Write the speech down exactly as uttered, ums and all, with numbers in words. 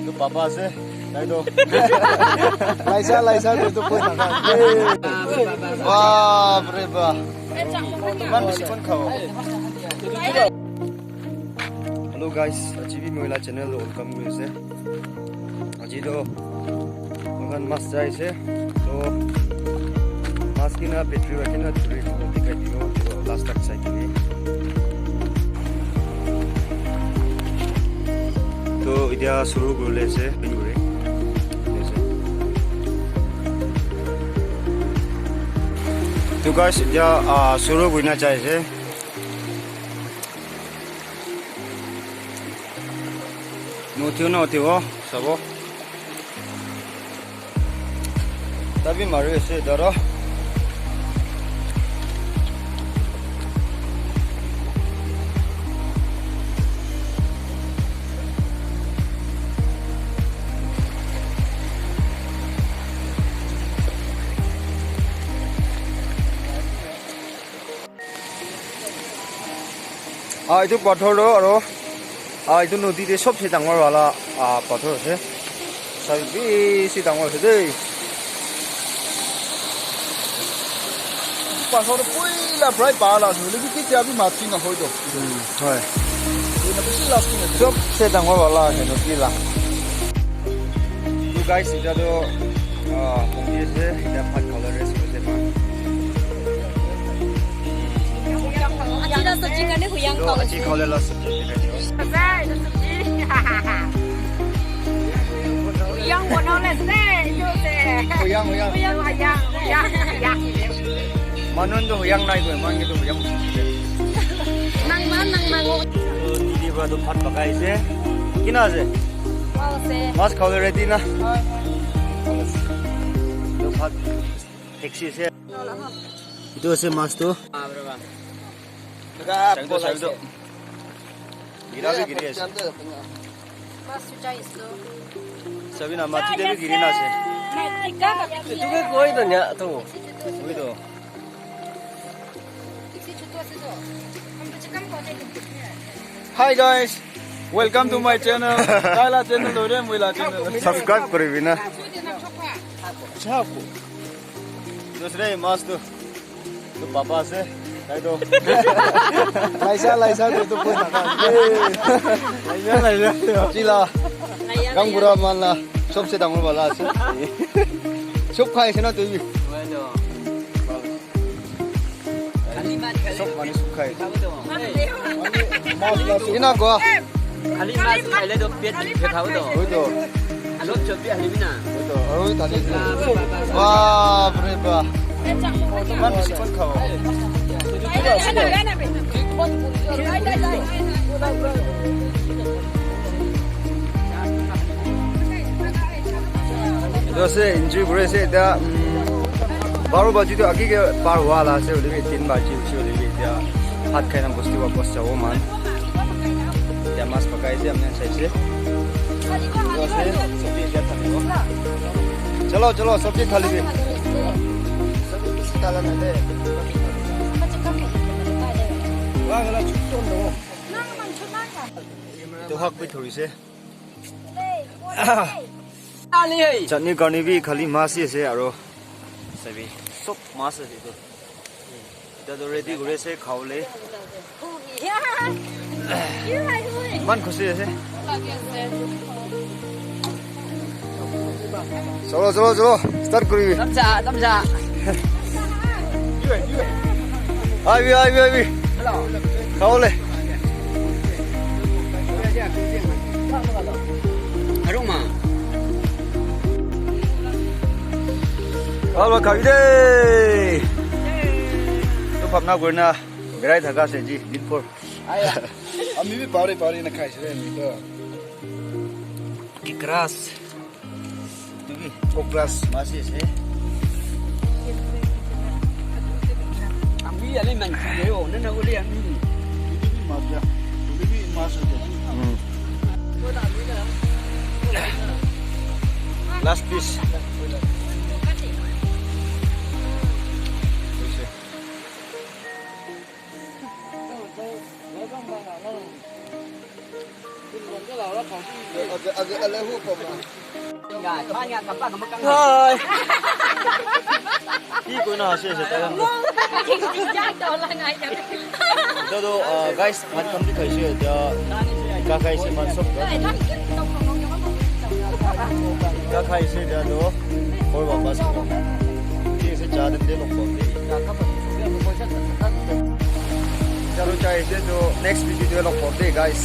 Etu papa ase, tai toh. Laisa, laisa, tu tu koi na. Bap re bap. Iman bisi kon khabo. Hello guys, aji bi moi la channel lo welcome kuri ase. Aji toh moikhan mas jai ase. So, mas kina battery rakhi na dhuri dikhai dibo, last tak sai kene. To, etia suru kuri le ase, pin kuri. To guys, etia, ah, suru kuri na jai ase. Nothibo na nothibo, sabo. Tabi mari ase daro. Ah, etu pathor toh aro, ah, etu nodi te sobse dangor wala, ah, pathor ase. Sabi bishi dangor ase dei. Pathor toh poila parai bhal ase, hoile bi ketia bi machi nahoi toh. Hmm, hoi. Hoile bishi lasting ase. Sobse dangor wala ase nodi la. To guys, etia toh, ah, phundi ase, etia bhat khabole rest kuri ase ma. Aji la sabji karne huyang khabo ase. Aji khabole la sabji karne. Acha, etu sabji. Huyang banabole ase, etu ase. Huyang, huyang. Huyang, huyang, huyang, huyang. Manu khan toh huyang nai koi, moikhan ke toh huyang. Nang man, nang man. To, didi para toh bhat pakai ase. Kina ase? Wow, ase. Mas khabole ready na? Hoi, hoi. To bhat thiksi ase. Etu ase mas tu. Gira bi giri ase. Mas tu chai isu. Sabi na, mati te bi giri na ase. Etu ke koi to nya to. Koi to. Hi guys, welcome to my channel. Kaila channel lore moi la channel. Subscribe kuri bi na. Chako. Dusre mas tu. Tu papa ase. Tai to. Laisa, laisa, tu tu koi na. Laisa, laisa. Chila. Gangura man la. Sobse dangor wala ase. Sob khai ase na tu bi. Sob manu sob khai. Ina koa. Khali mas khaile toh pet bikha thabo toh. Hoi toh. Alop chop bi halibi na. Hoi toh. Aru thali ase. Bap re bap. Iman bishi kon khabo. Etu ase, enjoy kuri ase. Etia, um, baro baji toh agi ke par hua la ase, hoile bi tin baji hoise, hoile bi etia bhat khai na bosti wapas jabo man. Etia mas pakai ase, apni khan sai ase. Etu ase, sabji etia thalibo. Chalo, chalo, sabji thali de. Etu hak bi thorise. Chutney karne bi khali mas hi ase aro sabi sob mas ase etu. Eta toh ready kuri ase khabole. Iman khushi ase. Chalo, chalo, chalo. Start kuri bi. Tamsa, tamsa. Aibi, aibi, aibi. Khabole. Aroma. Khabole, khabi de. Tu bhabna kuri na berai thaka ase ji, din por. Aya. Ami bi pari pari na khai ase, ami to. Ikras. Okras. Masi ase. Ami ale man kiri ho, na na ule ami. Mas ya. Mas ya. Hmm. Last piece. Hi. Ki koi na ase ase tai. Etu tu, uh, guys, bhat khan bi khaise etia. Ka khaise man sob ka. Ka khaise etia tu. Aur wapas. Ki ase cha din de log pom de. Chalo chai ase tu next video de log pom de, guys.